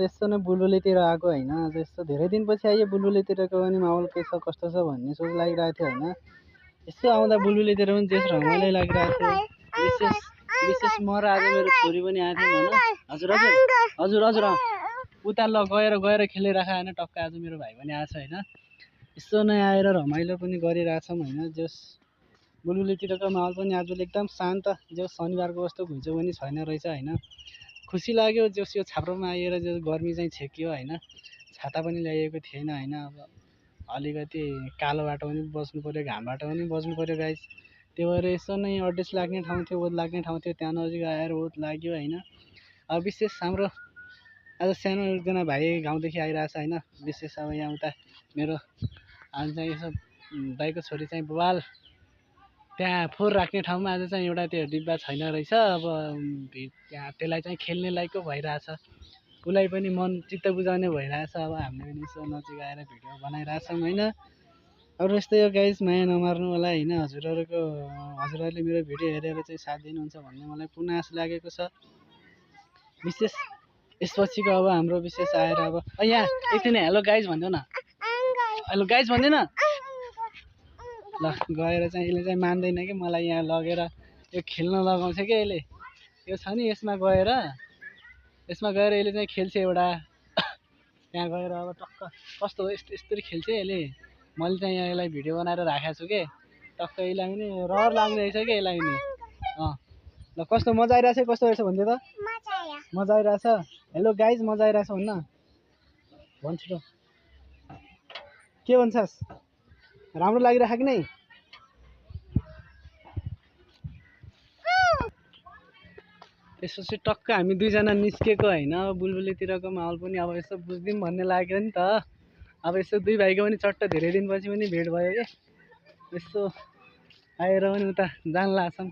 यस्तो नै बुलबुलेतिर आएको होइन। आज यस्तो धेरै दिनपछि आयो बुलबुलेतिरको पनि माहौल के छ कस्तो छ भन्ने सोच लागिरहेको थियो होइन। यसो आउँदा बुलबुलेतिर पनि त्यस रमाइलो लागिरहेको थियो। विशेष विशेष म र आज मेरो छोरी पनि आएको थियौँ होइन। हजुर हजुर हजुर हजुर उता ल गएर खेलिरहेको होइन। टक्क आज मेरो भाइ पनि आएको छ होइन। यसो नै आएर रमाइलो पनि गरिरहेछौँ होइन। जस बुलबुलेतिरको माहौल पनि आज एकदम शान्त, जो शनिबारको जस्तो घुइँचो पनि छैन रहेछ होइन। खुसी लाग्यो जस यो छाप्रोमा आएर जो गर्मी चाहिँ छेकियो होइन। छाता पनि ल्याइएको थिएन होइन। अब अलिकति कालो बाटो पनि बस्नु पऱ्यो, घाम बाटो पनि बस्नु पऱ्यो गाइस। त्यो भएर यसो नै अड्रेस लाग्ने ठाउँ थियो, ओत लाग्ने ठाउँ थियो, त्यहाँ नजिक आएर ओत लाग्यो होइन। अब विशेष हाम्रो आज सानो एकजना भाइ गाउँदेखि आइरहेछ होइन। विशेष अब यहाँ उता मेरो आज चाहिँ यसो दाइको छोरी चाहिँ बवाल त्यहाँ फोहोर राख्ने ठाउँमा आज चाहिँ एउटा त्यो डिब्बा छैन रहेछ। अब त्यहाँ त्यसलाई चाहिँ खेल्ने लायकको भइरहेछ। उसलाई पनि मन चित्त बुझाउने भइरहेछ। अब हामीले पनि यसो नजिक आएर भिडियो बनाइरहेछौँ होइन। अरू यस्तै हो गाइस, माया नमार्नु होला होइन। हजुरहरूले मेरो भिडियो हेरेर चाहिँ साथ दिनुहुन्छ भन्ने मलाई पुनः आश लागेको छ। विशेष यसपछिको अब हाम्रो विशेष आएर अब यहाँ एकछिन हेलो गाइस भनिदेऊ न। हेलो गाइस भन्दैन ल। गएर चाहिँ यसले चाहिँ मान्दैन कि मलाई यहाँ लगेर यो खेल्न लगाउँछ क्या यसले। यो छ नि यसमा गएर यसले चाहिँ खेल्छ एउटा। त्यहाँ गएर अब टक्क कस्तो हो यस्तरी खेल्छ यसले। मैले चाहिँ यहाँ यसलाई भिडियो बनाएर राखेको छु कि टक्क यसलाई पनि रहर लाग्ने रहेछ क्या यसलाई पनि। ल कस्तो मजा आइरहेछ, कस्तो रहेछ भनिदियो त। मजा आइरहेछ। हेलो गाइज मजा आइरहेछ भन्न भन्छु त। के भन्छस्, राम्रो लागिरहेको कि नै? त्यसपछि टक्क हामी दुईजना निस्केको होइन। अब बुलबुलेतिरको माहौल पनि अब यसो बुझ्दिउँ भन्ने लाग्यो नि त। अब यसो दुई भाइको पनि चट्ट धेरै दिनपछि पनि भेट भयो कि। यसो आएर पनि उता जान लाग्छौँ।